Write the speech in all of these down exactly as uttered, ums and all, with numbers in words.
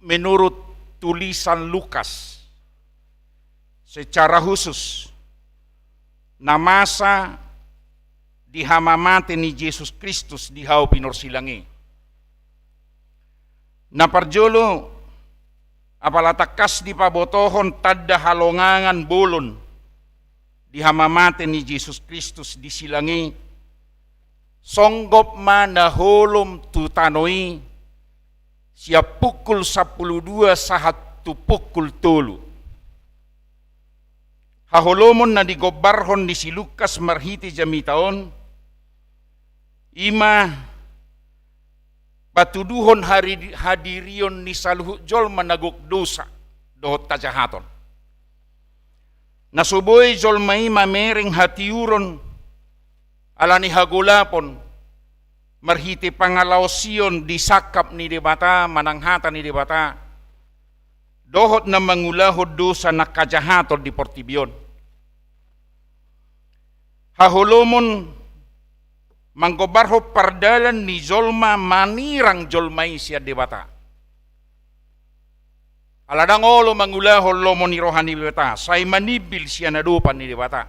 menurut tulisan Lukas, secara khusus na masa di hamamate ni Jesus Kristus di hau pinorsilang i. Na parjolo, apala tangkas dipabotohon tanda halongangan bolon di hamamate ni Jesus Kristus di silang i, songgop ma na holom tu tano i sian pukul sampulu dua sahat tu pukul tolu. Haholomon na digombarhon ni si Lukas marhite jamita on, i ma patuduhon hari-, hadirion ni saluhut jolma na gok dosa dohot hajahaton. Na so boi jolma i mamereng hatiuron ala ni hagolapon, marhite pangalaosion di sangkap ni Debata manang hata ni Debata, dohot na mangulahon dosa nang hajahaton di portibi on. Haholomon manggombarhon pardalan ni jolma manirang jolma i sian Debata. Ala ndang olo mangulahon lomo ni roha ni Debata, sai manimbil sian adopan ni Debata.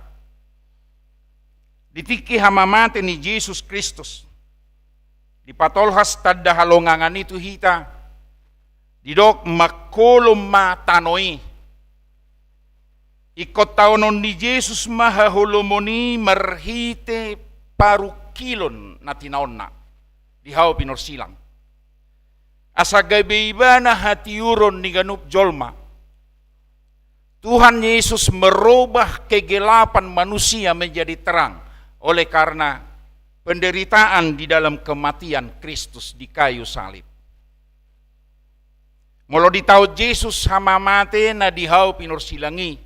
Di tingki hamamate ni Jesus Kristus, dipatolhas tanda halongangan i tu hita, didok mangholom ma tano i. Ingkon taonon ni Jesus ma haholomon i marhite parungkilon na tinaonna di hau pinorsilang. Asa gabe ibana hatiuron ni ganup jolma. Tuhan Yesus merubah kegelapan manusia menjadi terang oleh karena penderitaan di dalam kematian Kristus di kayu salib. Molo ditaon Jesus hamamatena di hau pinorsilang i,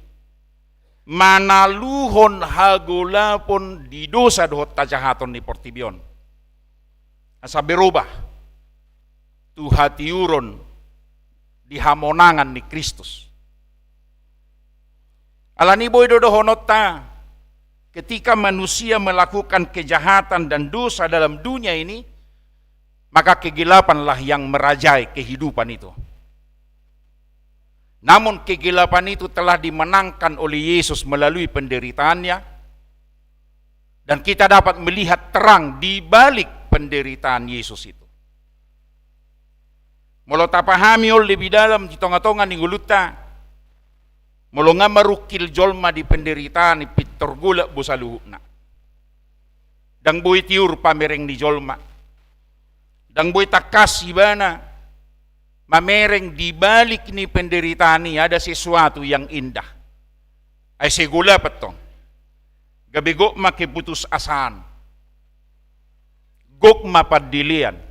manaluhon hagolapon di dosa dohot hajahaton ni portibi on. Asa berubah tu hatiuron di hamonangan ni Kristus. Ala ni boi do dohononta, ketika manusia melakukan kejahatan dan dosa dalam dunia ini, maka kegelapanlah yang merajai kehidupan itu. Namun kegelapan itu telah dimenangkan oleh Yesus melalui penderitaannya, dan kita dapat melihat terang di balik penderitaan Yesus itu. Molo tapahami on lebih dalam di tonga-tonga ni ngolunta, molo nga marungkil jolma di penderitaan i, pintor golap bo saluhutna. Ndang boi tiur pamereng ni jolma. Ndang boi tangkas ibana mamereng di balik ni penderitaan i ada sesuatu yang indah. Ai sai golap antong. Gabe gok ma keputusasaan. Gok ma pandelean.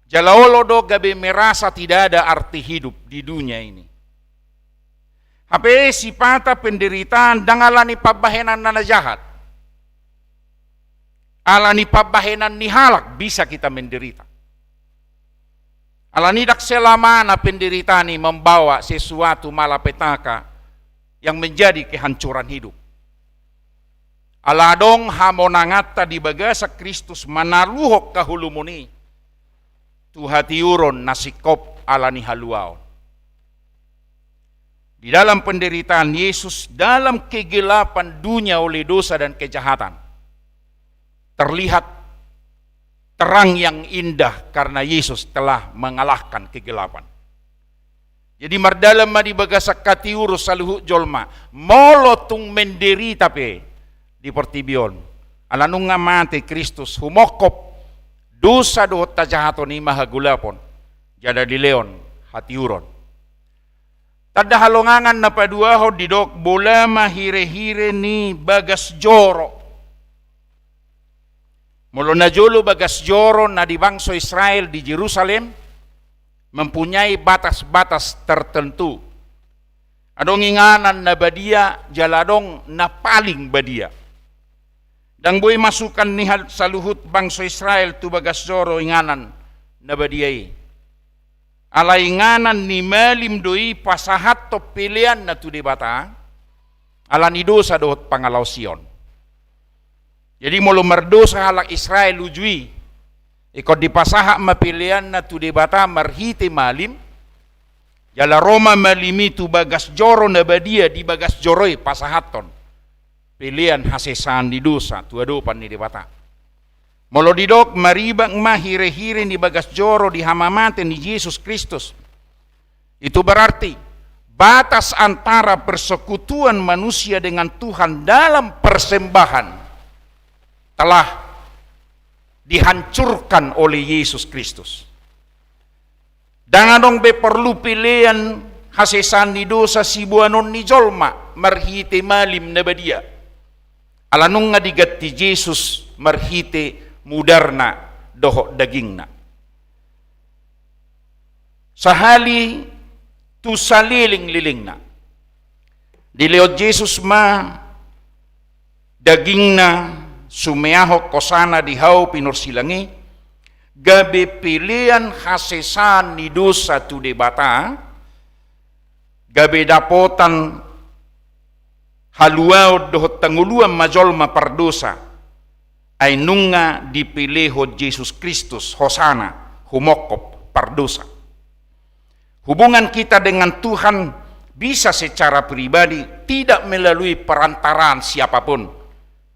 Jala olo do gabe merasa tidak ada arti hidup di dunia ini. Hape sipata penderitaan ndang ala ni pambahenanna na jahat. Ala ni pambahenan ni halak bisa kita menderita. Ala ni ndang selamana penderitaan i membawa sesuatu malapetaka yang menjadi kehancuran hidup. Ala adong hamonanganta di bagasan Kristus manaluhon haholomon i tu hatiuron na singkop ala ni haluaon. Di dalam penderitaan Yesus, dalam kegelapan dunia oleh dosa dan kejahatan, terlihat terang yang indah karena Yesus telah mengalahkan kegelapan. Jadi mardalan ma di bagasan hatiuron saluhut jolma, molo tung menderita pe di portibi on. Ala nunga mate Kristus, humongkop dosa dohot hajahaton i ma hagolapon, jala dilehon hatiuron. Tanda halongangan na paduahon didok bola ma hirehire ni bagas joro. Molo na jolo bagas joro na di bangso Israel di Jerusalem mempunyai batas-batas tertentu. Adong inganan na badia, jala adong na paling badia. Ndang boi masukan ni hal-, saluhut bangso Israel tu bagas joro inganan na badia i. Ala inganan ni malim do i pasahathon peleanna tu Debata, ala ni dosa dohot pangalaosion. Jadi molo mardosa halak Israel uju i, ingkon dipasahat ma peleanna tu Debata marhite malim, Jala ro ma malim i tu bagas joro na badia, di bagas joro i pasahathon pelean hasesaan ni dosa tu adopan ni Debata. Molo didok maribak ma hirehire ni bagas joro di hamamate ni Jesus Kristus, itu berarti batas antara persekutuan manusia dengan Tuhan dalam persembahan telah dihancurkan oleh Yesus Kristus. Ndang adong be porlu pelean hasesaan ni dosa siboanon ni jolma marhite malim na badia. Ala nunga diganti Jesus marhite mudarna dohot dagingna. Sahali tu salelenglelengna. Dilehon Jesus ma dagingna sumeahon hosana di hau pinarsilang i, gabe pelean hasesaan ni dosa tu Debata, gabe dapotan haluaon dohot hangoluan ma jolma pardosa, ai nunga dipelehon Jesus Kristus hosana humongkop pardosa. Hubungan kita dengan Tuhan bisa secara pribadi, tidak melalui perantaraan siapapun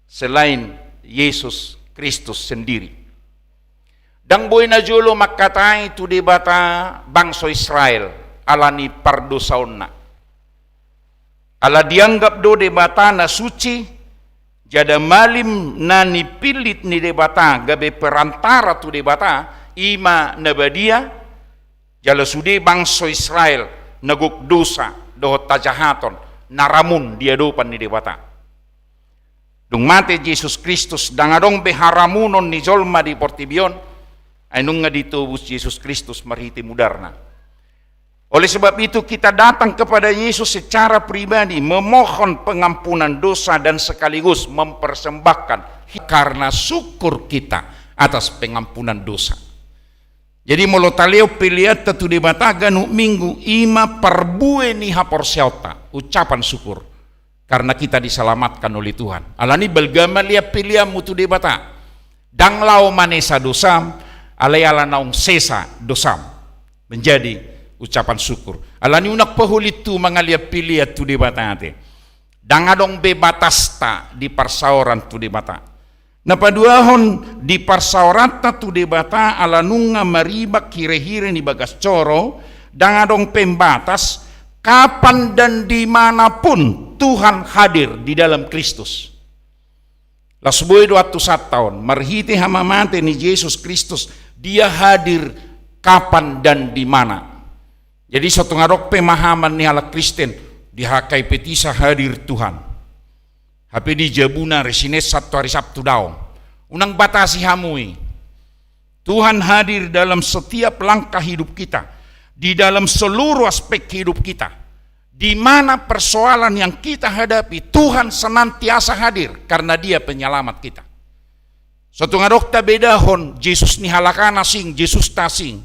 selain Yesus Kristus sendiri. Ndang boi na jolo mangkatai tu Debata bangso Israel ala ni pardosaonna. Ala dianggap do Debata na suci, jala malim na nipillit ni Debata gabe perantara tu Debata, i ma na badia, jala sude bangso Israel na gok dosa dohot hajahaton na ramun di adopan ni Debata. Dung mate Jesus Kristus, ndang adong be haramunon ni jolma di portibi on, ai nunga ditobus Jesus Kristus marhite mudarna. Oleh sebab itu, kita datang kepada Yesus secara pribadi, memohon pengampunan dosa dan sekaligus mempersembahkan karena syukur kita atas pengampunan dosa. Jadi, molo talehon peleanta tu Debata ganup Minggu, i ma parbue ni haporseaonta, ucapan syukur. Karena kita diselamatkan oleh Tuhan. Alani balga ma lehon peleanmu tu Debata. Ndang laho manesa dosam, alai ala naung sesa dosam. Menjadi ucapan syukur. Alani unang paholit tu mangalehon pelean tu Debata ate. Ndang adong be batasta di parsaoran tu Debata. Na paduahon, di parsaoranta tu Debata ala nunga maribak hirehire ni bagas joro, ndang adong pembatas, kapan dan di mana pun Tuhan hadir di dalam Kristus. Las boi do antusanta on, marhite hamamate ni Jesus Kristus, Dia hadir kapan dan di mana. Jadi, so tung adong pemahaman ni halak Kristen, di H K I P T I sa hadir Tuhan. Hape di jabuna ari Senin, Sabtu, hari Sabtu daong. Unang batasi hamu i. Tuhan hadir dalam setiap langkah hidup kita, di dalam seluruh aspek hidup kita. Di mana persoalan yang kita hadapi, Tuhan senantiasa hadir karena Dia penyelamat kita. So tung adong tabedahon, Jesus ni halak an asing, Jesusta asing.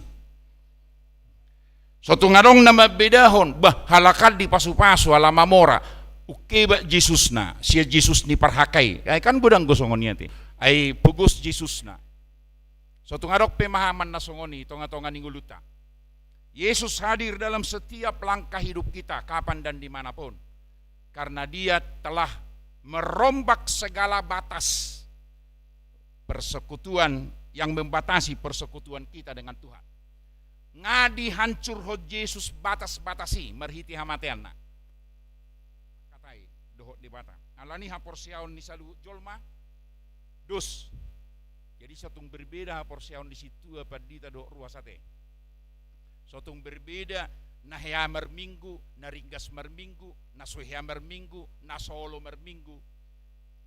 So tung adong na mambedahon, bah, halak an dipasupasu ala mamora. Ungkebak Jesusna, sian Jesus ni parhakai. Ai kan godang do songon i ate. Ai pogos Jesusna. So tung adong pemahaman na songon i tongatonga ni ngolunta. Yesus hadir dalam setiap langkah hidup kita, kapan dan di mana pun. Karena Dia telah merombak segala batas persekutuan yang membatasi persekutuan kita dengan Tuhan. Nga dihancurhon Jesus batas-batas i marhite hamateanna. Katai dohot Debata. Alani haporseaon ni saluhut jolma dos. Jadi so tung berbeda haporseaon ni sintua, pandita dohot ruas ate. So tung berbeda na hea marminggu, na ringgas marminggu, na so hea marminggu, na so olo marminggu.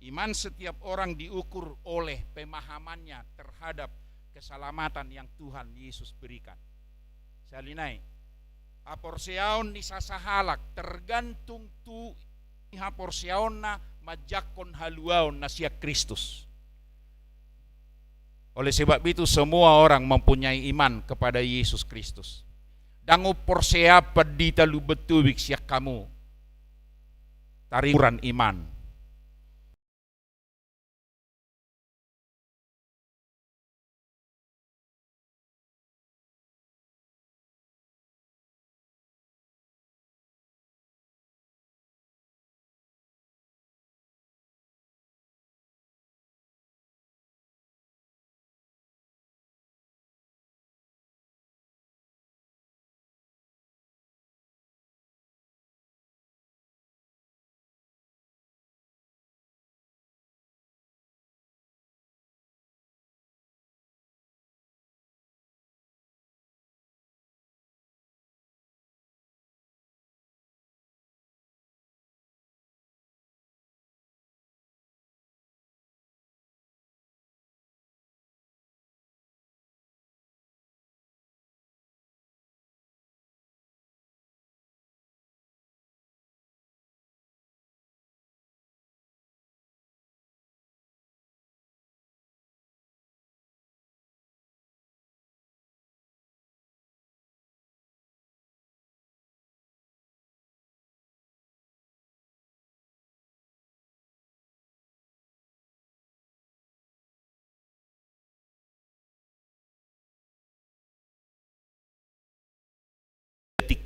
Iman setiap orang diukur oleh pemahamannya terhadap keselamatan yang Tuhan Yesus berikan. Sahali nai, haporseaon ni sasahalak tergantung tu haporseaonna manjangkon haluaon na sian Kristus. Oleh sebab itu, semua orang mempunyai iman kepada Yesus Kristus. Ndang umporsea pandita Lumban Tobing sian hamu. Tarimuran iman.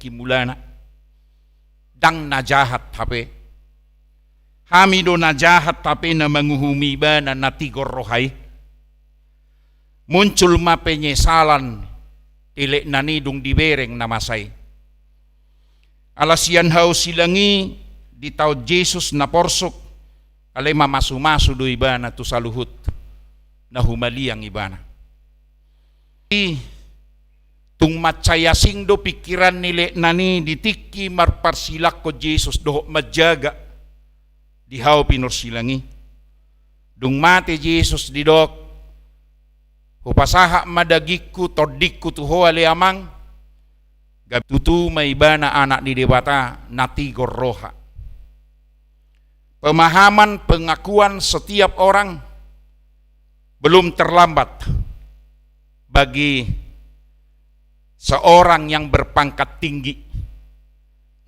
Simulana, ndang na jahat hape. Hami do na jahat hape na manguhumi ibana na tigor roha i. Muncul ma penyesalan di letnan i dung dibereng na masa i. Ala sian hau silang i ditaon Jesus na porsuk, alai mamasumasu do ibana tu saluhut na humaliang ibana. I, tung mansai asing do pingkiran ni letnan i di tingki marparsilangkon Jesus dohot manjaga di hau pinarsilang i. Dung mate Jesus didok, hupasahat ma dagingku, tondingku tu ho ale Amang. Gabe tutu ma ibana anak ni Debata na tigor roha. Pemahaman, pengakuan setiap orang belum terlambat bagi seorang yang berpangkat tinggi,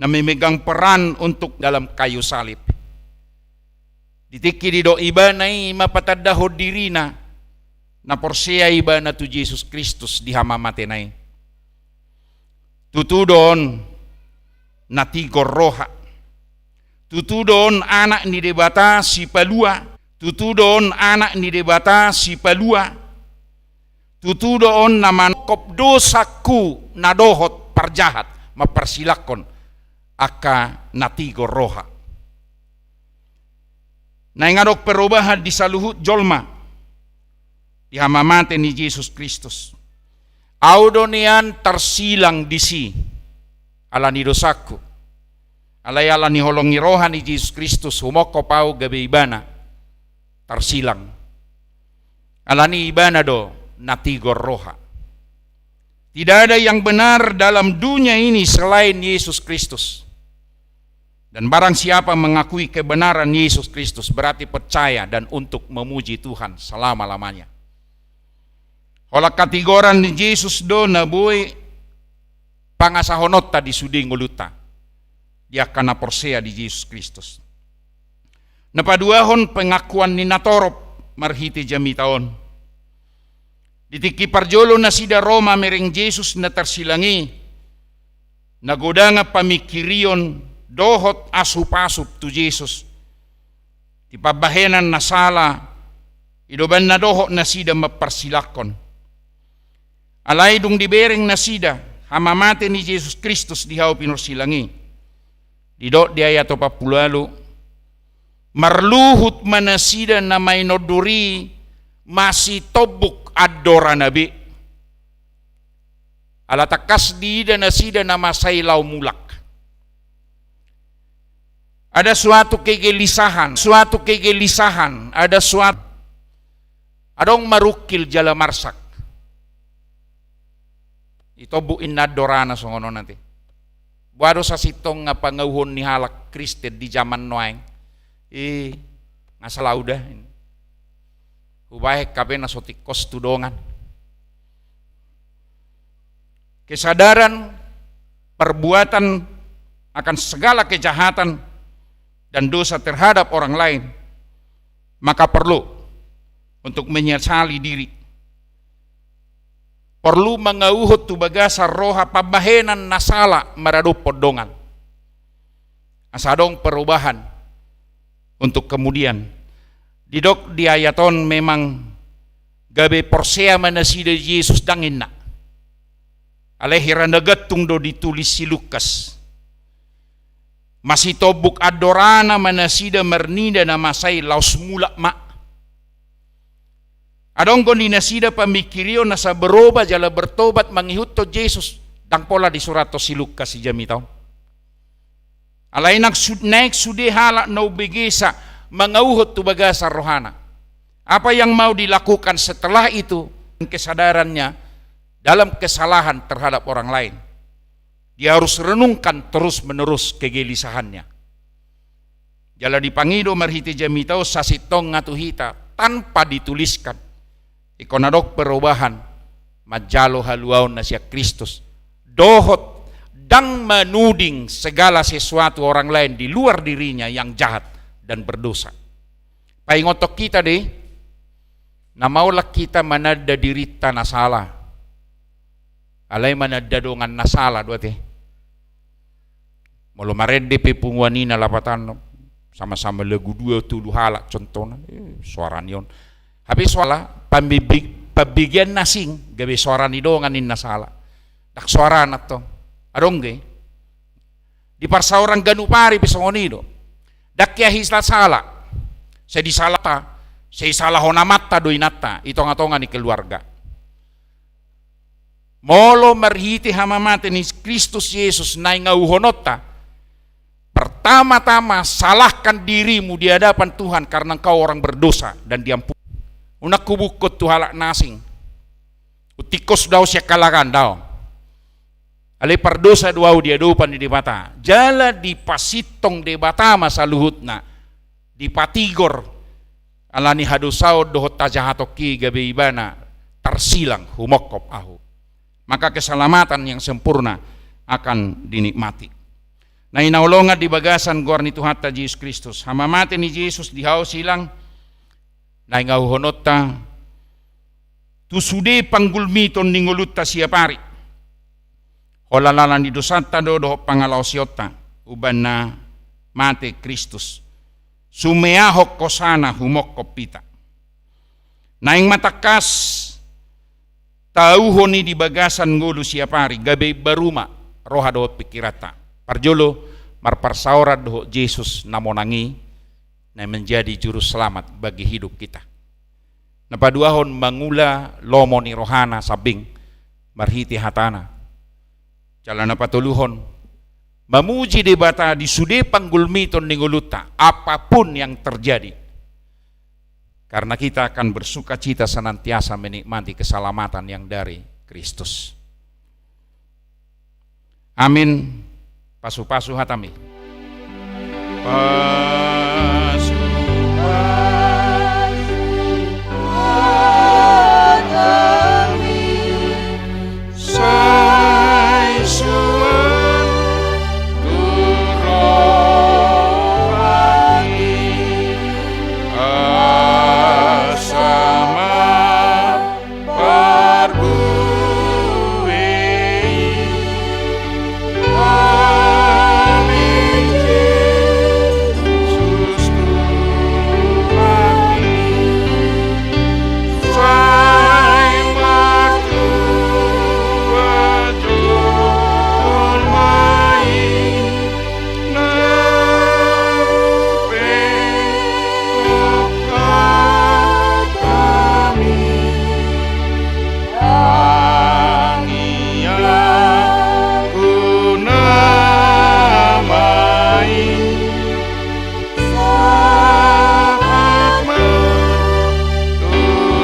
na memegang peran untuk dalam kayu salib. Di tingki didok ibana i, i ma patandahon dirina na porsea ibana tu Jesus Kristus di hamamatena i. Tutu do on na tigor roha. Tutu do on anak ni Debata sipalua. Tutu do on anak ni Debata sipalua. Tutu do on na manangkop dosangku na dohot parjahat, mamparsilangkon angka na tigor roha. Naeng adong perubahan di saluhut jolma di hamamate ni Jesus Kristus. Au do nian tarsilang disi ala ni dosangku. Alai ala ni holong ni roha ni Jesus Kristus, humongkop au gabe ibana tarsilang. Ala ni ibana do na tigor roha. Tidak ada yang benar dalam dunia ini selain Yesus Kristus. Dan barang siapa mengakui kebenaran Yesus Kristus, berarti percaya dan untuk memuji Tuhan selama-lamanya. Holan hatigoran ni Jesus do na boi pangasahononta di sude ngolunta, di angka na porsea di Jesus Kristus. Na paduahon, pengakuan ni natorop marhite jamita on. Di tingki parjolo nasida ro mamereng Jesus na tarsilang i, na godang pamingkirion dohot asupasup tu Jesus. Di pambahenan na sala, idobanna dohot nasida mamparsilangkon. Alai dung dibereng nasida hamamate ni Jesus Kristus di hau pinarsilang i, didok di ayat opat pulu ualu, marluhut ma nasida na mainondur i masitombuk andorana be. Ala tangkas diida nasida na masa i laho mulak. Ada suatu kegelisahan, suatu kegelisahan, ada suatu, adong marungkil jala marsak. Itombuk inna andorana songon on ate. Boha do sasintongna pangauhon ni halak Kristen di jaman nuaeng? I, nga salauda. Hubahen hape na so tingkos tu dongan. Kesadaran perbuatan akan segala kejahatan dan dosa terhadap orang lain, maka perlu untuk menyesali diri. Perlu mangauhon tu bagasan roha pambahenan na sala maradophon dongan. Asa adong perubahan untuk kemudian. Didok di ayat on memang gabe porsea ma nasida Jesus, dang inna. Alai hira na gantung do ditulis si Lukas. Masitombuk andorana ma nasida marnida na masa i laos mulak ma. Adong do di nasida pamingkirion asa berubah jala bertobat mangihuthon Jesus, dang pola disurathon si Lukas i jamita on. Alai naeng su-, naeng sude halak na umbegesa mangauhon tu bagasan rohana. Apa yang mau dilakukan setelah itu? Kesadarannya dalam kesalahan terhadap orang lain. Dia harus renungkan terus-menerus kegelisahannya. Jala dipangido marhite jamita on sasintongna tu hita tanpa dituliskan. Ingkon adong perubahan, manjalo haluaon na sian Kristus. Dohot dang manuding segala sesuatu orang lain di luar dirinya yang jahat dan berdosa. Paingothon hita do i, na maolan hita mananda dirinta na sala. Alai mananda dongan na sala do ate. Molo marende pe punguan i na lapatanna, sama-sama lagu dua tolu halak contohna, eh, soara ni on. Hape soara pambege-, pambegean na asing, gabe soara ni dongan ninna sala. Ndang soarana tong. Adong ge. Di parsaoran ganup ari pe songon i do. Ndang hea hita sala. Sai disalahon, sai disalahon amanta do inanta, di tonga-tonga ni keluarga. Molo marhite hamamate ni Kristus Jesus naeng auhononta, pertama-tama salahkan dirimu di hadapan Tuhan karena engkau orang berdosa dan diampuni. Unang hubungkon tu halak na asing. Utingkos do au sian halak an, daong. Alai pardosa do au di adopan ni Debata. Jala dipasintong Debata ma saluhutna. Dipatigor. Alani hadosaon dohot hajahatonki gabe ibana tarsilang humongkop ahu. Maka keselamatan yang sempurna akan dinikmati. Na hinaholongan di bagasan goar ni Tuhanta Jesus Kristus. Hamamate ni Jesus di hau silang. Naeng auhononta. Tu sude panggulmiton ni ngolunta siapari. Holan alani dosanta do dohot pangalaosionta. Umbahen na mate Kristus. Sumeahon hosana humongkop hita. Naeng ma tangkas tauhon i di bagasan ngolu siapari, gabe imbaru ma roha dohot pingkiranta. Parjolo, marparsaoran dohot Jesus na monang i, na menjadi juru selamat bagi hidup kita. Na paduahon mangula lomo ni rohana sambing marhite hatana. Jala na patoluhon, mamuji Debata di sude panggulmiton ni ngolunta, apapun yang terjadi. Karena kita akan bersukacita senantiasa menikmati keselamatan yang dari Kristus. Amin. Pasu-pasu hatami. Pasu-pasu hatami. Sai suan tu rohami, asa ma parbue i. Amin, Jesus Tuhan i. Sai martua jolma i, na pe hami. Tangiangku nama i. Sahat ma tu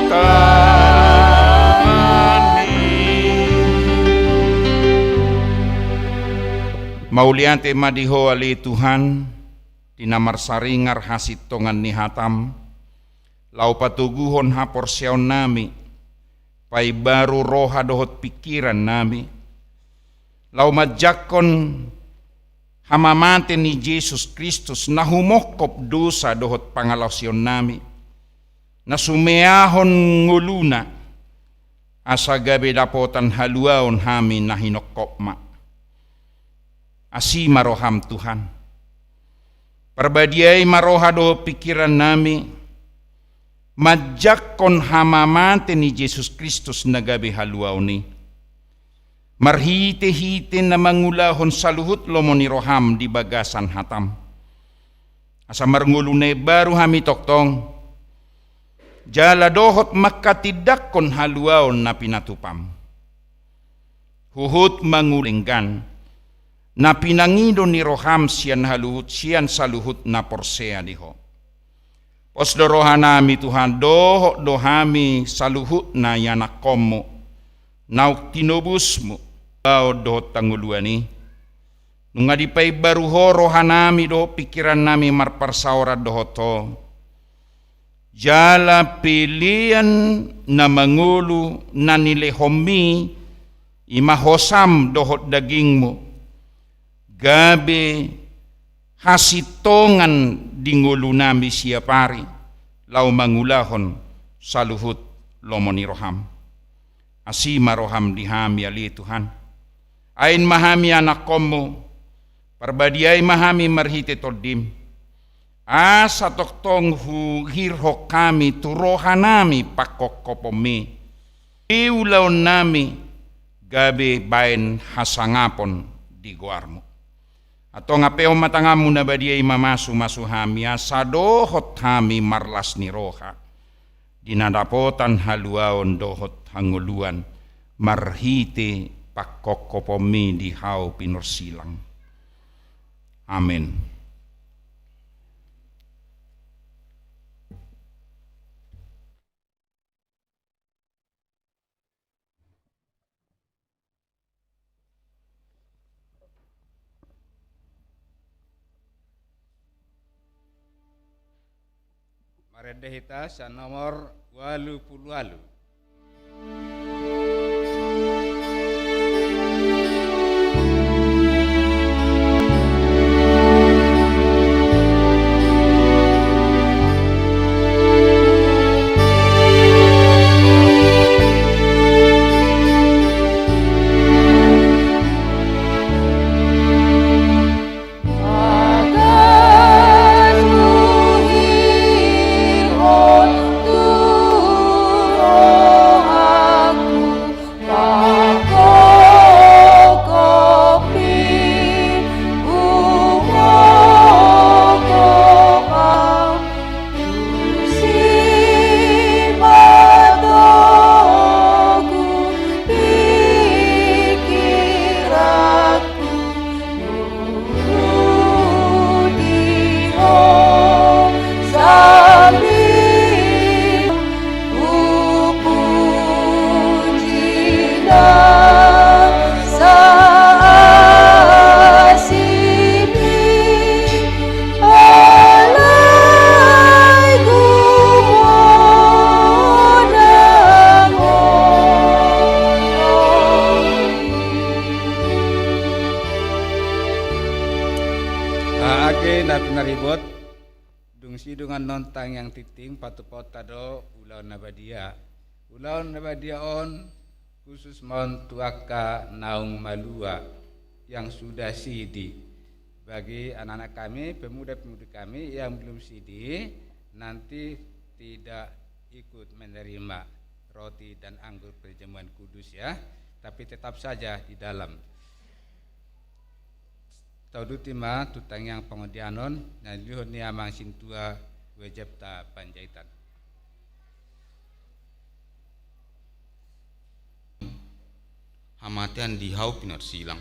tanganmi. Mauliate ma di Ho ale Tuhan, di na marsaringar hasintongan ni hatam, laho patoguhon haporseaonnami, paimbaru roha dohot pingkirannami, laho manjangkon hamamate ni Jesus Kristus na humongkop dosa dohot pangalaosionnami, na sumeahon ngoluna, asa gabe dapotan haluaon hami na hinongkopma. Asi ma roham Tuhan. Parbadiai ma roha dohot pingkirannami, manjangkon hamamate ni Jesus Kristus na gabe haluaon i. Marhite-hite na mangulahon saluhut lomo ni roham di bagasan hatam. Asa marngolu na imbaru hami tongtong, jala dohot manghatindanghon haluaon na pinatupam. Huhut mangulinggan, na pinangido ni roham sian haluhut, sian saluhut na porsea di Ho. Pos do rohanami Tuhan, dohot do hami saluhutna ianakkonmu, naung tinobusmu, baon dohot hangoluan i. Nunga dipaimbaru Ho rohanami dohot pingkirannami marparsaoran dohot Ho. Jala pelean na mangolu na nilehonmi, i ma hosam dohot dagingmu, gabe hasintongan di ngolunami siapari, laho mangulahon saluhut lomo ni roham. Asi ma roham di hami ale Tuhan. Ain ma hami anakkonmu, Parbadiai ma hami marhite Tondim, asa tongtong huhirhon hami tu rohanami pangkopkopon-Mi, di ulaonnami gabe baen hasangapon di goar-Mu. Antong ampeon ma tangan-Mu na badia i mamasumasu hami, asa dohot hami marlas ni roha di na dapotan haluaon dohot hangoluan marhite pangkopkopon-Mi di Hau Pinarsilang. Amen. Marende hita sian nomor ualu pulu ualu. Age na pinaribot, dung sidung annon tangiang tingting, patupaonta do ulaon na badia. Ulaon na badia on khusus ma on tu angka naung malua, yang sudah sidi. Bagi anak-anak kami, pemuda-pemudi kami yang belum sidi, nanti tidak ikut menerima roti dan anggur perjamuan kudus, ya, tapi tetap saja di dalam. Tauduti ma tu tangiang pangodianon na nilehon ni amang sintua Wejepta Panjaitan. Hamatean di Hau Pinarsilang,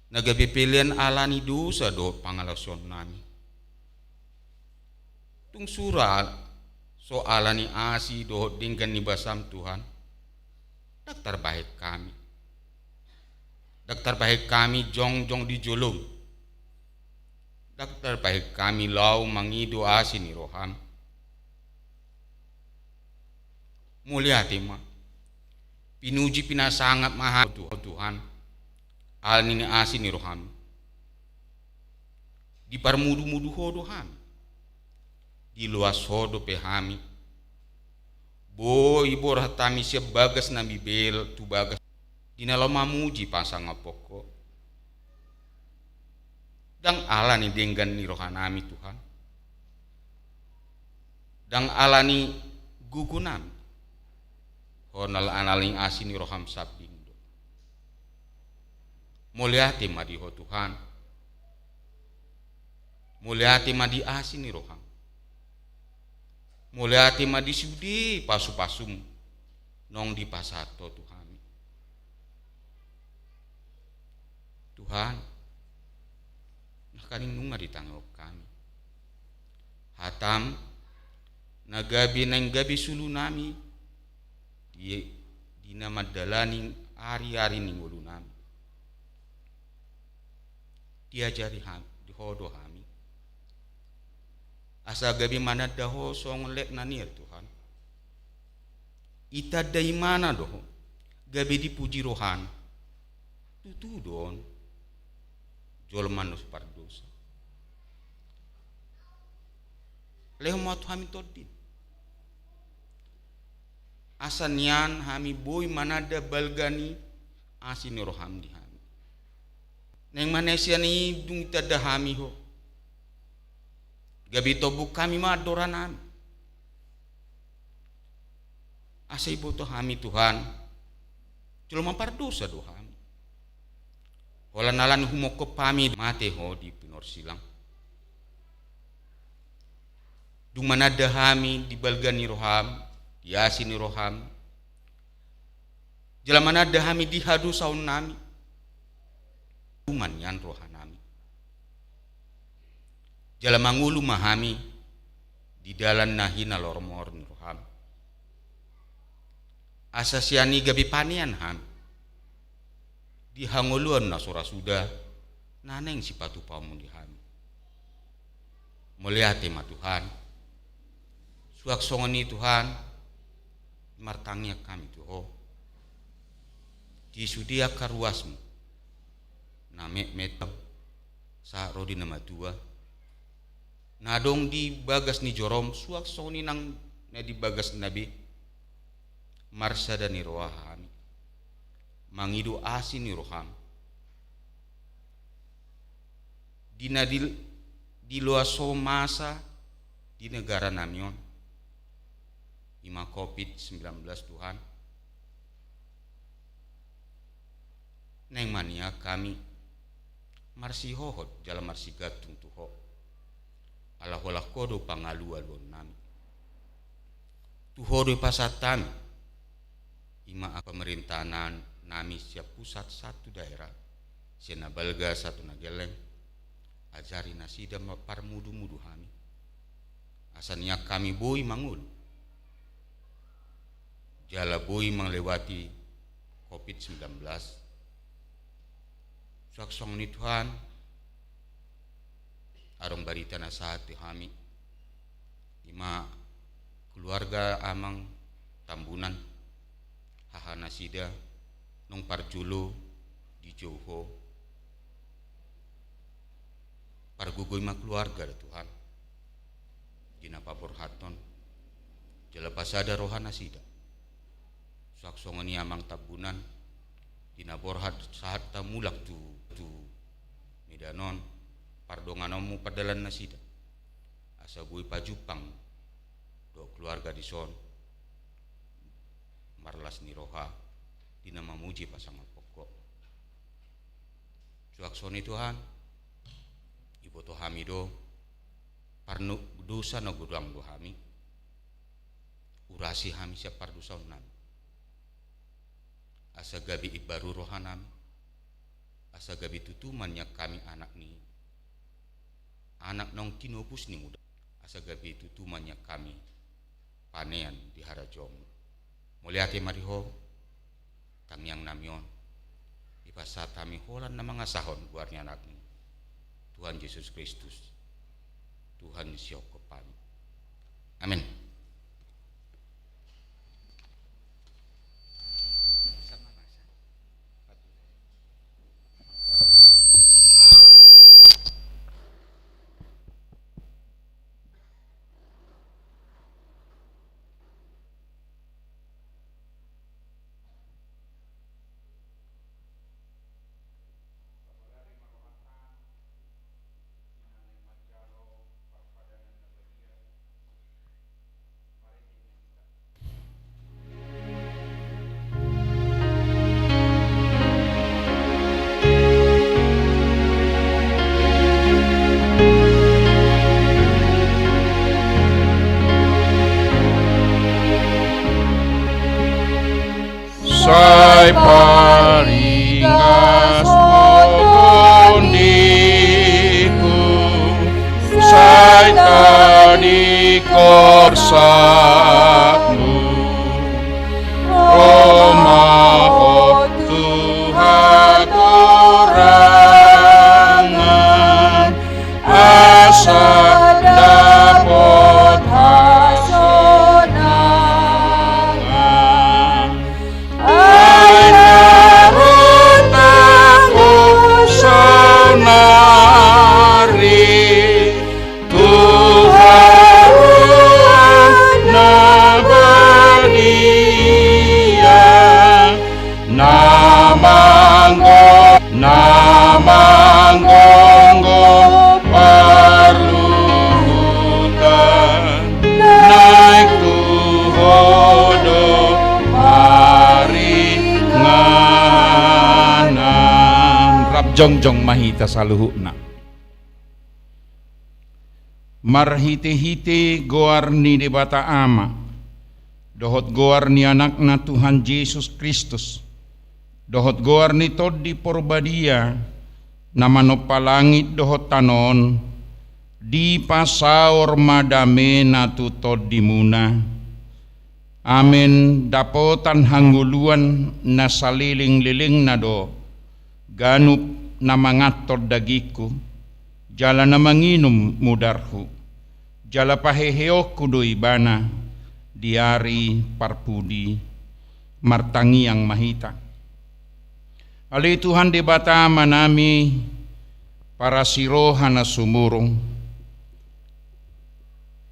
na gabe pelean ala ni dosa dohot pangalaosionnami. Tung sura so ala ni asi dohot denggan ni basaM, Tuhan, ndang tarbahen hami. Ndang tarbahen hami jongjong di joloM. Ndang tarbahen hami laho mangido asi ni rohaM. Mauliate ma. Pinuji pinasangap ma hami, Tuhan, ala ni asi ni rohaM. Diparmudumudu Ho do hami. Diloas Ho dope hami. Boi borhat hami sian bagas na mibelok tu bagas di na laho mamuji pasangapon Ho. Ndang ala ni denggan ni rohanami, Tuhan. Ndang ala ni gogonami. Ho na ala ni asi ni rohaM sambing do. Mauliate ma di Ho, Tuhan. Mauliate ma di asi ni rohaM. Mauliate ma di sude pasupasuM naung dipasahat Ho tu hami. Tuhan, nangkaning nunga ditangihon hami HataM na gabe, naeng gabe sulunami di, di na mandalani ariari ni ngolunami. Diajari hami, di Ho do hami, asa gabe mananda Ho songon lek na nian, Tuhan. Itanda imana do Ho, gabe dipuji rohaNa. Tutu do on, jolma na so pardosa. Lehon ma tu hami TondiM, asa nian hami boi mananda balga ni asi ni rohaM di hami. Naeng ma na sian i dung ditanda hami Ho, gabe tombuk hami ma andoran nami. Asa iboto hami Tuhan, jolma pardosa do hami. Holan alani humongkop hami mate Ho di pinorsilang. Dung mananda hami di balga ni roham, di asi ni roham, jala mananda hami di hadosaon nami, tuman nian roha nami. Jala mangolu ma hami di dalan na hinalormor ni roham. Asa sian i gabe panean hami di hangoluan na so ra suda na naeng sipatupaonmu di hami. Mauliate ma Tuhan. Suang songon i Tuhan, martangiang hami tu Ho di sude angka ruasmu na metmet sahat ro di na matua, na adong di bagas ni jorom, suang songon i nang na di bagasna be. Marsada ni roha hami mangido asi ni roham di na di, diloas Ho masa di negara nami on, i ma covid sembilan belas Tuhan. Naeng ma nian hami marsihohot jala marsigantung tu Ho, ala holan Ho do pangalualuon nami. Tu Ho do ipasahat hami, i ma angka pemerintahan nami sian pusat sahat tu daerah, sian na balga sahat tu na gelleng. Ajari nasida ma parmudumudu hami, asa nian hami boi mangolu jala boi manglewati covid sembilan belas. Suang songon i Tuhan, adong barita na sahat tu hami, i ma keluarga Amang Tambunan, haha nasida naung parjolo dijou Ho. Pargogoi ma keluarga da Tuhan di na paborhathon, jala pasada roha nasida. Suang songon i Amang Tambunan, di na borhat sahat mulak tu, tu Medan on, pardonganonmu pardalan nasida, asa boi pajumpang dohot keluarga dison marlas ni roha di na mamuji pasangaphon Ho. Suang songon i Tuhan, iboto hami do pardosa na godang do hami, urasi hami sian pardosaon nami, asa gabe imbaru roha nami, asa gabe tutu ma nian hami anak ni, anak naung tinopus ni muda, asa gabe tutu ma nian hami panean di harajaonmu. Mauliate ma di Ho, tangiang nami on dipasahat hami holan na mangasahon goar ni Anakmu, Tuhan Jesus Kristus, Tuhan ni sihophop hami. Amen. Sai paringas ho tondiku, sai tadingkon sapatmu, ro ma ho tu hatorangan, asa dapot hasonangan. Ai na ro tangon saonari, tu haruan na Jongjong ma hita saluhutna. Marhite-hite goar ni Debata Ama, dohot goar ni Anakna Tuhan Jesus Kristus, dohot goar ni Tondi Porbadia, na manompa langit dohot tano on, dipasaor ma damena tu tondimuna. Amen. Dapotan hangoluan na saleleng-lelengna do ganup na manganhon dagingku, jala na manginum mudarhu, jala paheheonku do ibana di ari parpudi. Martangiang ma hita. Ale Tuhan Debata Amanami, parasi roha na sumurung,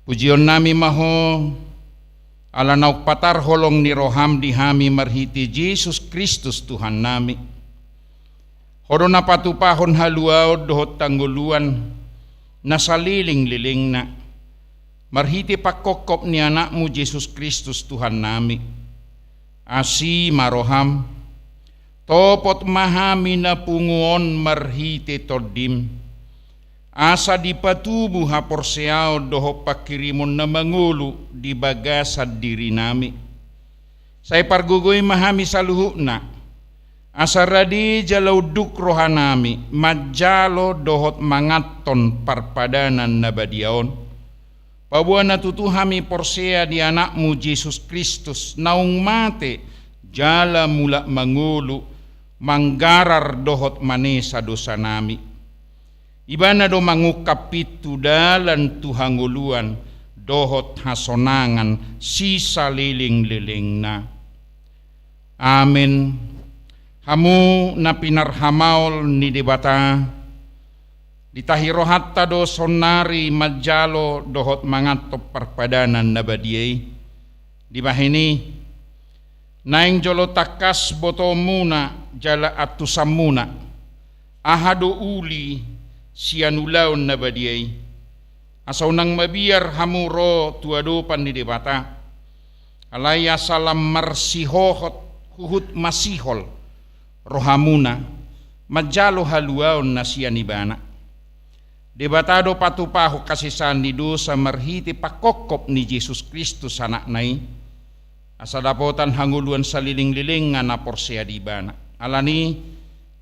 pujionnami ma Ho, ala naung patar holong ni roham di hami marhite Jesus Kristus Tuhannami. Ho do na patupahon haluaon dohot hangoluan na saleleng-lelengna, marhite pangkophop ni Anakmu Jesus Kristus Tuhannami. Asi ma roham, topot ma hami na pungu on marhite Tondim, asa dipatubu haporseaon dohot panghirimon na mangolu di bagasan dirinami. Sai pargogoi ma hami saluhutna, asa rade jala unduk rohanami manjalo dohot manganhon parpadanan na badia on. Paboa na tutu hami porsea di Anakmu Jesus Kristus, naung mate jala mulak mangolu, manggarar dohot manesa dosanami. Ibana do mangungkap pintu dalan tu hangoluan dohot hasonangan sisaleleng-lelengna. Amen. Hamu na pinarhamaol ni Debata, ditahi rohanta do saonnari manjalo dohot manganhon parpadanan na badia i. Dibahen i, naeng jolo tangkas botoonmuna jala antusanmuna, aha do uli sian ulaon na badia i, asa unang mabiar hamu ro tu adopan ni Debata, alai asa lam marsihohot huhut masihol rohamuna manjalo haluaon na sian Ibana. Debata do patupahon hasesaan ni dosa marhite pangkophop ni Jesus Kristus Anakna i, asa dapotan hangoluan saleleng-lelengna na porsea di Ibana. Alani,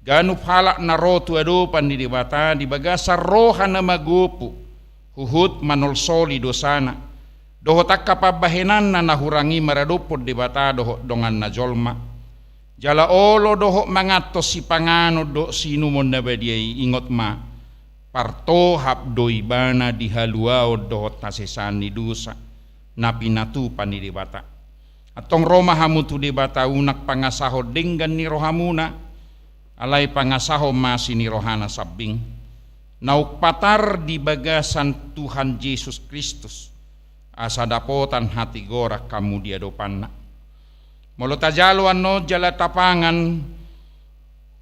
ganup halak na ro tu adopan ni Debata di bagasan roha na magopu, huhut manolsoli dosana dohot angka pambahenanna na hurang i maradophon Debata dohot dongan na jolma. Jala olo dohot manganhon sipanganon dohot siinumon na badia i, ingot ma, partohap do ibana di haluaon dohot hasesaan ni dosa na pinatupa ni Debata. Antong ro ma hamu tu Debata, unang pangasahon denggan ni rohamuna, alai pangasahon ma asi ni rohana sambing, naung patar di bagasan Tuhan Jesus Kristus, asa dapotan hatigoran hamu di adopanna. Molo tajalo annon jala tapangan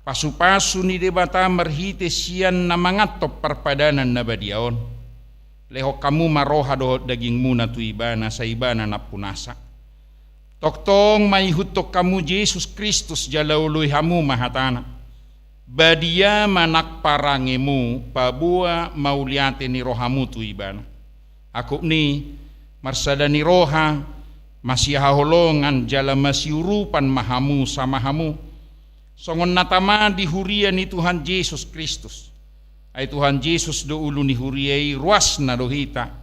pasupasu ni Debata marhite sian na manganhon parpadanan na badia on, lehon hamu ma roha dohot dagingmuna tu Ibana, sai Ibana nampunasa. Tongtong ma ihuthon hamu Jesus Kristus jala oloi hamu ma hatana. Badia ma nang parangemu, paboa mauliate ni rohamu tu Ibana. Angkup ni, marsada ni roha, masihaholongan jala masiurupan ma hamu sama hamu, songon na tama di huria ni Tuhan Jesus Kristus. Ai Tuhan Jesus do ulu ni huria i, ruasna do hita.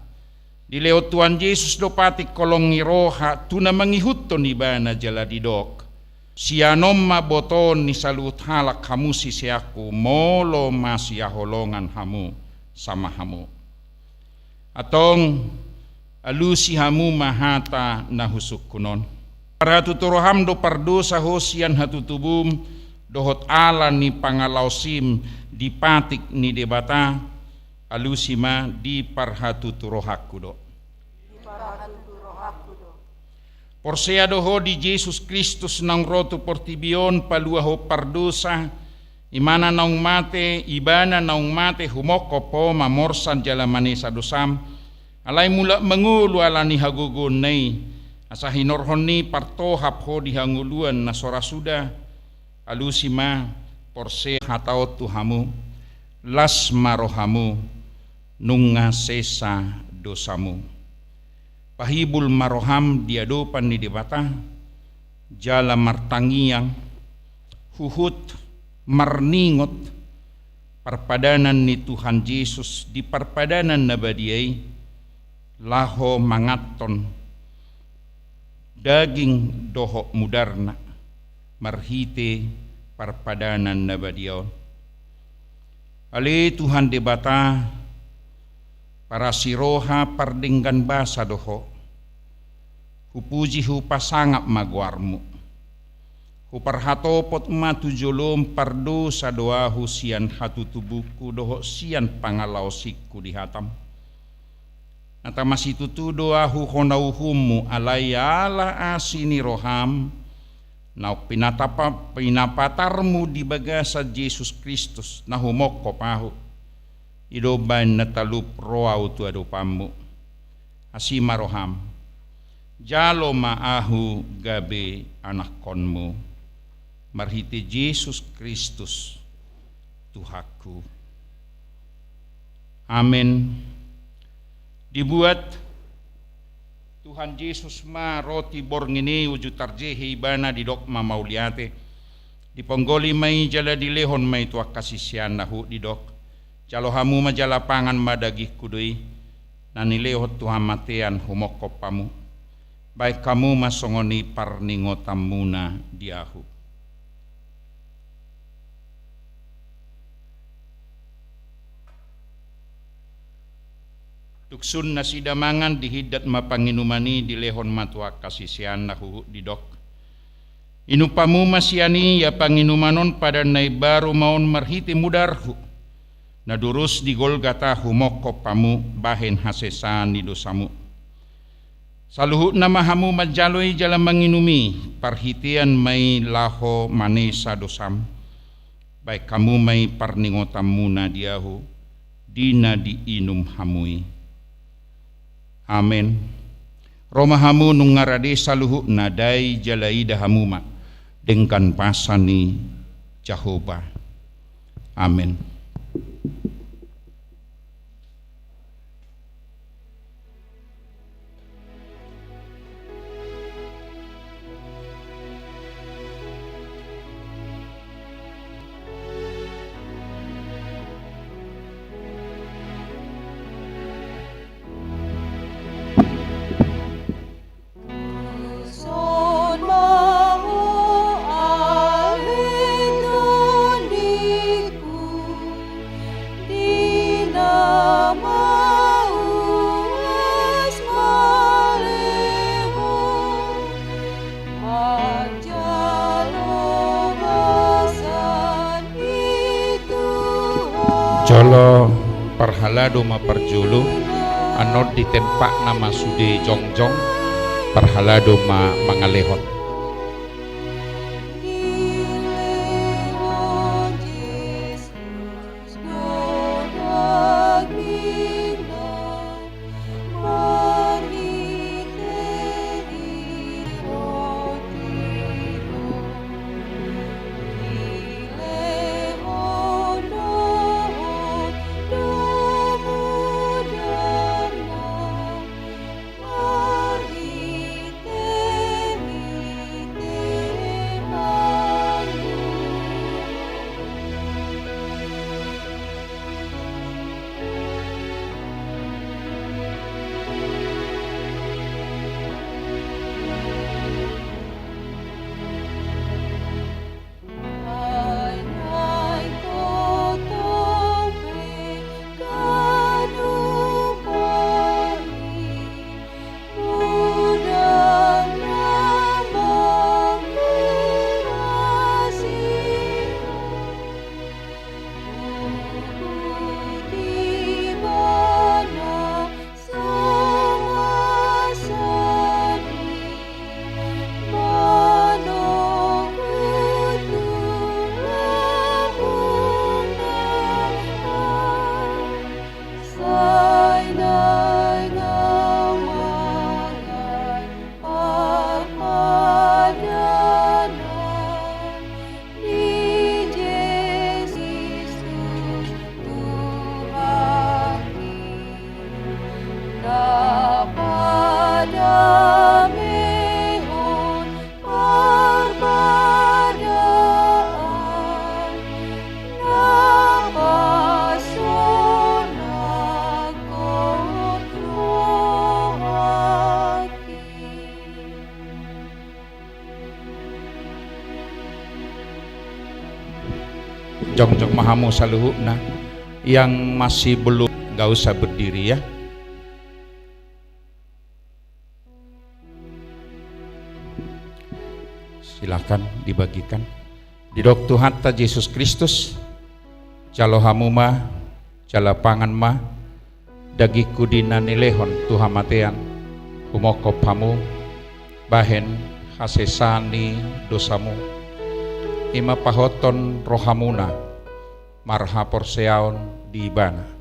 Dilehon Tuhan Jesus do patik holong ni roha tu na mangihuthon Ibana jala didok: Sian on ma botoon ni saluhut halak hamu siseanku, molo masihaholongan hamu sama hamu. Antong, alusi hamu ma hata na husungkun on. Parhatutu roham do pardosa ho sian hatutubum dohot ala ni pangalaosim di patik ni Debata, alusi ma: Diparhatutu rohangku do. Diparhatutu rohangku do. Porsea do ho di Jesus Kristus naung ro tu portibi on paluahon pardosa, Ibana naung mate, Ibana naung mate humongkop ho mamorsan jala manesa dosam, alai mulak mangolu ala ni hagogoonna i, asa hinorhon ni i partohap ho di hangoluan na so ra suda, alusi ma: Porsea hata on tu hamu, las ma rohamu, nunga sesa dosamu. Pahibul ma roham di adopan ni Debata, jala martangiang, huhut marningot, parpadanan ni Tuhan Jesus di parpadanan na badia i, laho manganhon daging dohot mudarna, marhite parpadanan na badia on. Ale Tuhan Debata, parasi roha pardenggan basa do Ho. Hupuji hupasangap ma goarmu. Huparhatopot ma tu jolom pardosa do ahu sian hatutubungku dohot sian pangalaosingku di hatam. Na tama situtu do ahu hona uhummu, alai ala asi ni roham, naung pinatapa-, pinapatarmu di bagasan Jesus Kristus, na humongkop ahu. I do umbahen na talup ro ahu tu adopanmu. Asi ma roham. Jalo ma ahu gabe anakhonmu. Marhite Jesus Kristus, Tuhanku. Amen. Dibuat Tuhan Jesus ma roti borngin i uju tarjehe ibana, didok ma mauliate. Diponggoli ma i jala dilehon ma i tu angka siseanna huhut didok: Jalo hamu ma jala pangan ma dagingku do i, na nilehon tu hamatean humongkop hamu. Bahen hamu ma songon i parningotanmuna di ahu. Dung sun nasida mangan, dihindat ma panginuman i, dilehon ma tu angka siseanna huhut didok: Inum hamu ma sian i, ia panginuman on padan na imbaru ma on marhite mudarhu, na durus di Golgata humongkop hamu bahen hasesaan ni dosamu. Saluhutna ma hamu manjalo i jala manginum i, parhitean ma i laho manesa dosam. Bahen hamu ma i parningotanmuna di ahu, di na diinum hamu i. Amen. Ro ma hamu nunga rade saluhutna, dai jala ida hamu ma denggan basa ni Jahowa. Amen. Jolo parhalado ma parjolo, annon di tempatna ma sude jongjong, parhalado ma mangalehon. Jongjong ma hamu saluhutna. Yang masih belum, nggak usah berdiri ya. Silakan dibagikan. Didok Tuhanta Jesus Kristus, jalo hamu ma, jala pangan ma, dagingku di na nilehon tu hamatean, humongkop hamu, bahen hasesaan ni dosamu. I ma pahothon rohamuna, marhaporseaon di Ibana.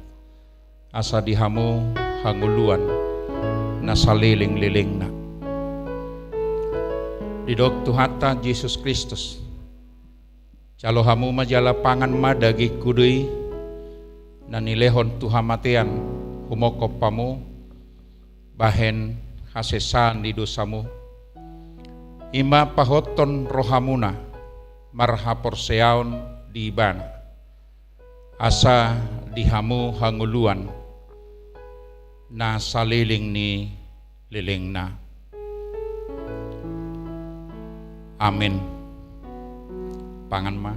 Asa di hamu hangoluan na salelenglelengna. Didok Tuhanta Jesus Kristus, jalo hamu ma jala pangan ma dagingku do i, na nilehon tu hamatean, humongkop hamu, bahen hasesaan ni dosamu. I ma pahothon rohamuna, marhaporseaon di Ibana. Asa di hamu hangoluan na saleleng ni lelengna. Amen. Pangan ma.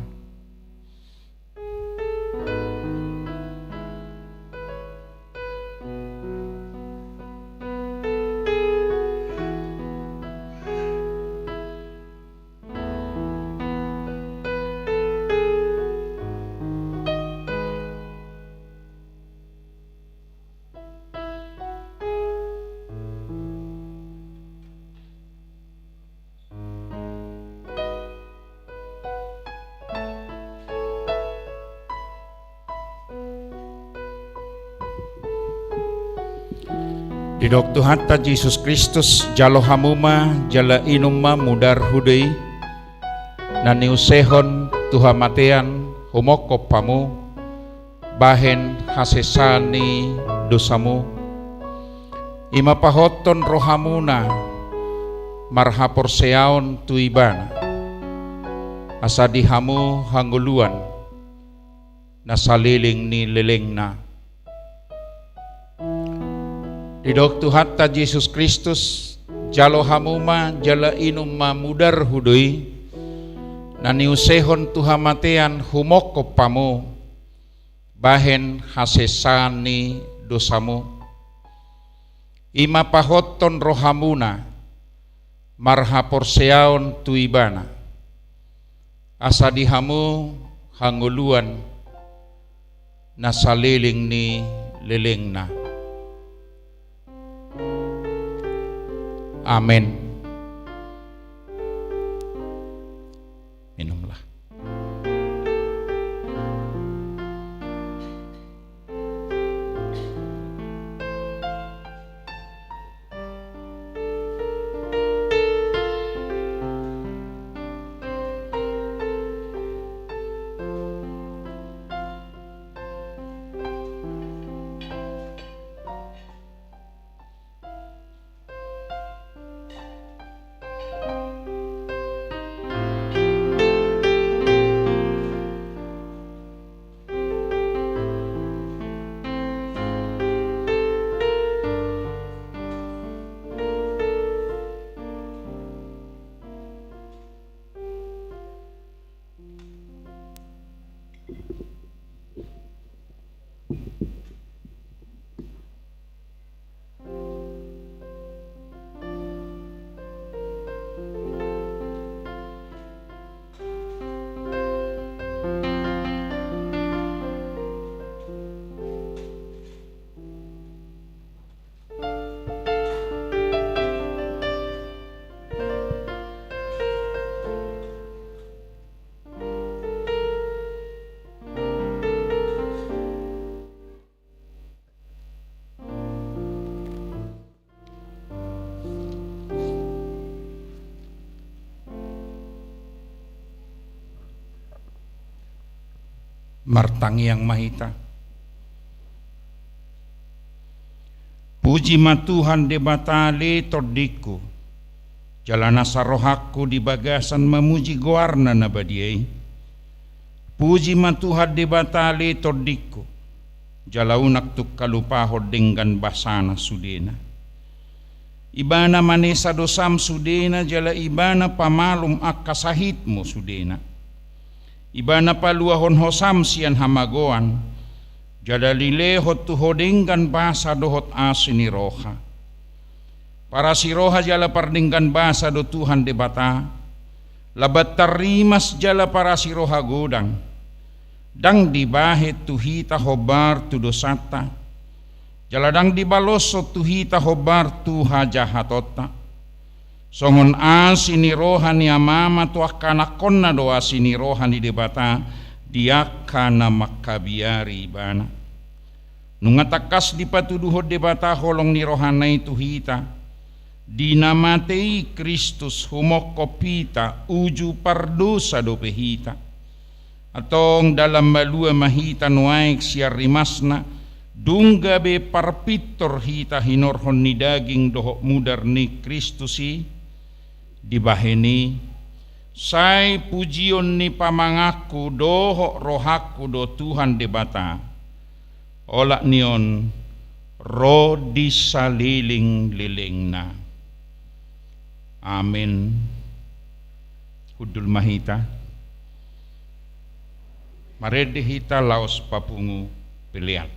Didok Tuhanta Jesus Kristus, jalo hamu ma, jala inum ma mudarhu do i, na niusehon tu hamatean, humongkop hamu, bahen hasesaan ni dosamu. I ma pahothon rohamuna, marhaporseaon tu Ibana. Asa di hamu hangoluan na saleleng ni lelengna. Didok Tuhanta Jesus Kristus, jalo hamu ma, jala inum ma mudarhu do i, na niusehon tu hamatean, humongkop hamu, bahen hasesaan ni dosamu. I ma pahothon rohamuna, marhaporseaon tu Ibana. Asa di hamu hangoluan na saleleng ni lelengna. Amen. Minumlah. Martangiang ma hita. Puji ma Tuhan Debata ale tondingku, jala nasa rohangku di bagasan mamuji goarna na badia i. Puji ma Tuhan Debata ale tondingku, jala unang tung halupahon denggan basana sudena. Ibana manesa dosam sudena, jala Ibana pamalum angka sahitmu sudena. Ibana paluahon hosam sian hamagoan, jala dilehon tu ho denggan basa dohot asi ni roha. Parasi roha jala pardenggan basa do Tuhan Debata, lambat tarrimas jala parasi roha godang. Ndang dibahen tu hita hombar tu dosanta, jala ndang dibaloshon tu hita hombar tu hajahatonta. Songon asi ni roha ni amama tu angka anakkonna do asi ni roha ni Debata di angka na mangkabiari ibana. Nunga tangkas dipatuduhon Debata holong ni rohana i tu hita, di na mate i Kristus humongkop hita uju pardosa dope hita. Antong dalan malua ma hita nuaeng sian rimasna, dung gabe parpintor hita hinorhon ni daging dohot mudar ni Kristus i. Dibahen i, sai pujion ni pamanganku dohot rohangku do Tuhan Debata, olat ni on ro di salelenglelengna. Amen. Hundul ma hita. Marende hita laos papungu pelean.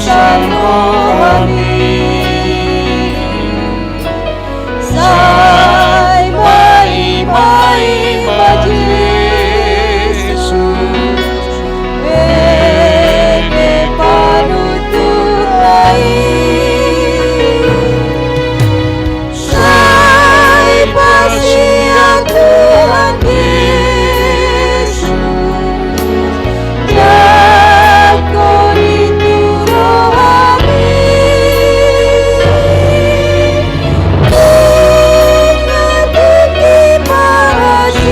Sai maima-ima Jesus, eme panuturna i. Sai paseat Tuhan Jesus, jangkon i tu rohami. Nunga tingki parasian,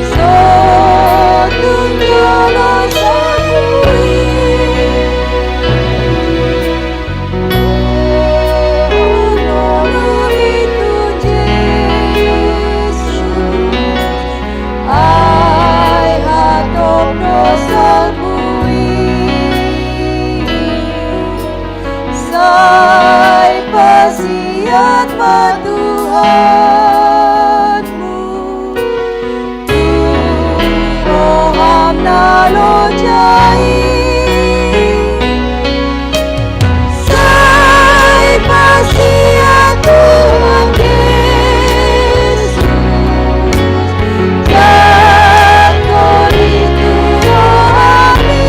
so tung jolo salpu i. Ai hatop do salpu i, sai paseat ma Tuhan. Tu roham na loja i, sai paseat Tuhan Jesus, jangkon i tu rohami.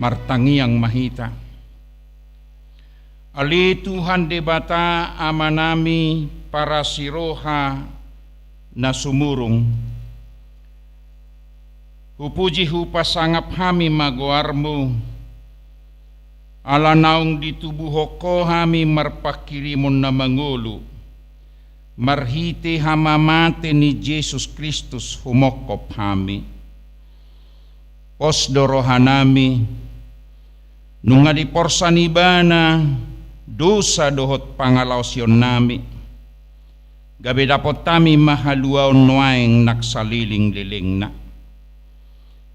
Martangiang ma hita. Ale Tuhan Debata, Amanami parasi roha na sumurung, hupuji hupasangap hami ma goarmu, ala naung ditubuhon ho hami marpangkirimon na mangolu, marhite hamamate ni Jesus Kristus humongkop hami. Pos do rohanami, nunga diporsan Ibana dosa dohot pangalaosionnami, gabe dapot hami ma haluaon nuaeng nang salelenglelengna.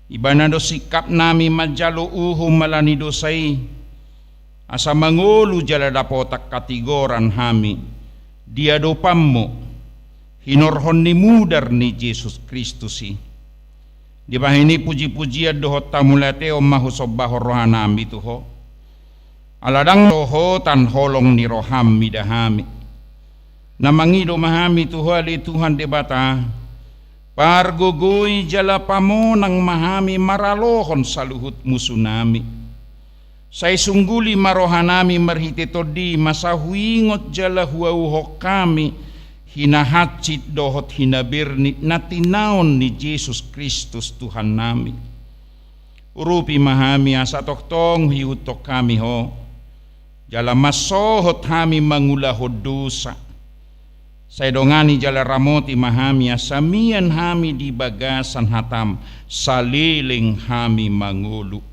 Ibana do singkapnami manjalo uhum ala ni dosa i, asa mangolu jala dapotan hatigoran hami di adopanmu, hinorhon ni mudar ni Jesus Kristus i. Dibahen i pujipujian dohot hamauliateon ma husombahon rohanami tu ho. Ala ndang do ho tan holong ni roham mida hami. Na mangido ma hami tu ho ale Tuhan Debata, pargogoi jala pamonang ma hami maralohon saluhut musunami. Sai sungguli ma rohanami marhite tondim asa huingot jala huauhon hami hinahansit dohot hinabernit na tinaon ni Jesus Kristus Tuhannami. Urupi ma hami asa tongtong huihuthon hami ho, jala mansohot hami mangulahon dosa. Sai dongani jala ramoti ma hami asa mian hami di bagasan hatam saleleng hami mangolu.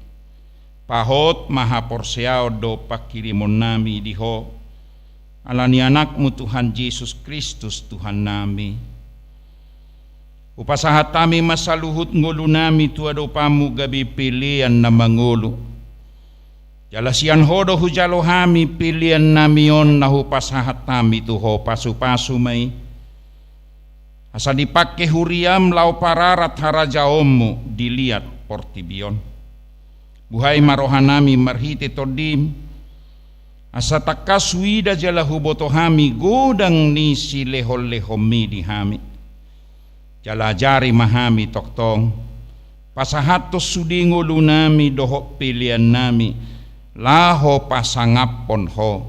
Pahot ma haporseaon dohot pangkirimonnami di ho, ala ni Anakmu Tuhan Jesus Kristus Tuhannami. Hupasahat hami ma saluhut ngolunami tu adopanmu gabe pelean na mangolu. Jala sian ho do hujalo hami peleannami on na hupasahat hami tu ho, pasupasu ma i. Asa dipangke huriam laho pararat harajaonmu di liat portibi on. Buhai ma rohanami marhite tondim, asa tangkas huida jala huboto hami godang ni silehonlehonmi di hami. Jala ajari ma hami tongtong pasahathon sude ngolunami dohot peleannami laho pasangaphon ho,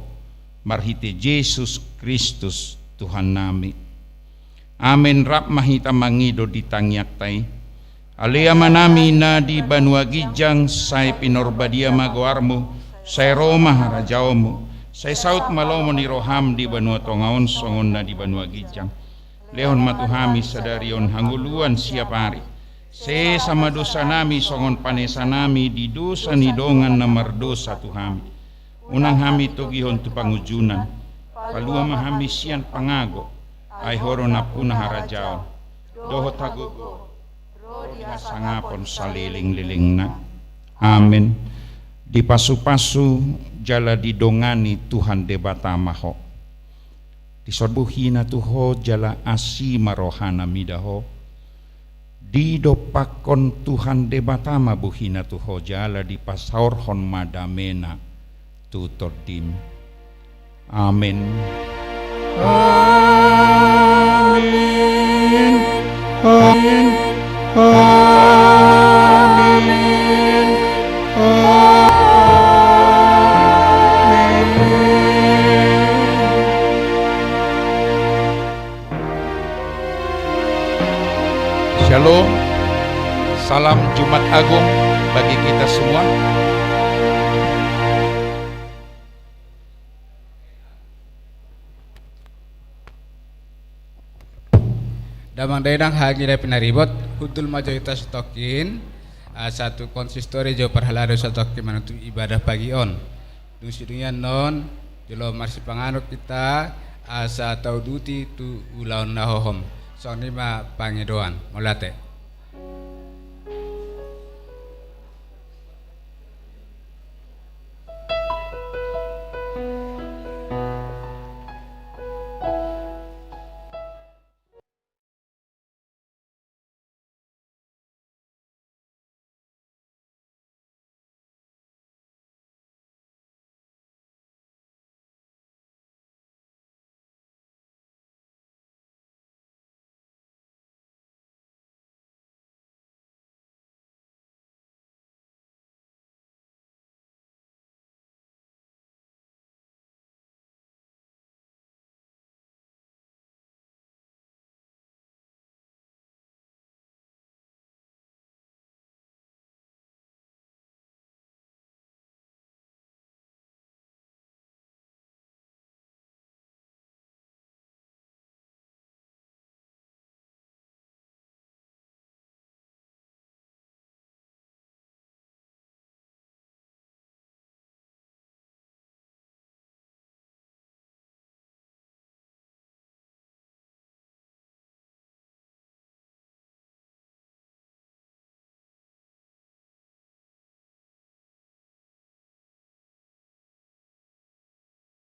marhite Jesus Kristus Tuhannami. Amen. Rap ma hita mangido di tangiangta i. Ale Amanami na di banua ginjang, sai pinarbadia ma goarmu, sai ro ma harajaonmu, sai saut ma lomo ni roham di banua tonga on songon na di banua ginjang. Lehon ma tu hami sadari on hangoluan siapari. Sesa ma dosanami songon panesanami di dosa ni dongan na mardosa tu hami. Unang hami togihon tu pangunjunan. Palua ma hami sian pangago. Ai ho do nampuna harajaon, dohot hagogoon, ro di hasangapon salelenglelengna. Amen. Dipasupasu jala didongani Tuhan Debata ma ho. Dison bohina tu ho jala asi ma rohana mida ho. Didompakkon Tuhan Debata ma bohina tu ho jala dipasaorhon ma damena tu tondim. Amen. Amen. Amen. Amen. Amen. Shalom. Salam Jumat Agung bagi kita semua. Damang dainang, hanggi na pinaribot, hundul ma jo hita satongkin, asa tu konsistori jo parhalado satongkin manutup ibadah pagi on. Dung sidung i annon, jolo marsipanganon hita, asa tauduti tu ulaon na hohom. Songon i ma pangidoan. Mauliate.